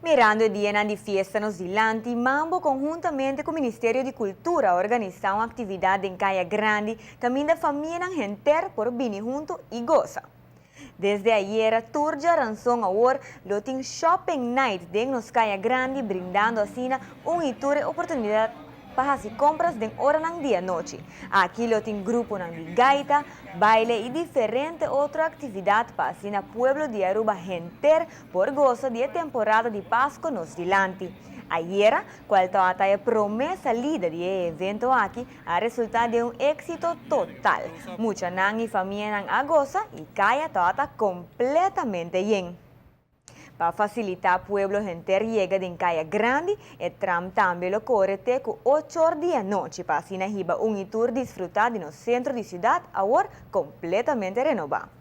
Mirando e dianan di fiesta nos dilanti, Mambo conhuntamente cu Ministerio di Cultura a organisa un actividad den Caya Grandi caminda famianan henter por bini hunto y goza. Desde ayera tur diaranson awor lo tin Shopping Night den nos Caya Grandi, brindando asina un y tur e oportunidad pa haci compras den oranan di anochi. Aki lo tin gruponan di gaita, baile y diferente otro actividad pa asina pueblo di Aruba henter por goza di e temporada di Pasco nos dilanti. Ayera, cual tabata e prome salida di e evento aki, a resulta den un exito total. Muchanan y famianan a goza y caya tabata completamente yen. Pa facilita pueblo henter yega den Caya Grandi, e tram tambe lo core te cu 8 or di anochi pa asina hiba un y tur disfruta di nos centro di ciudad awor completamente renoba.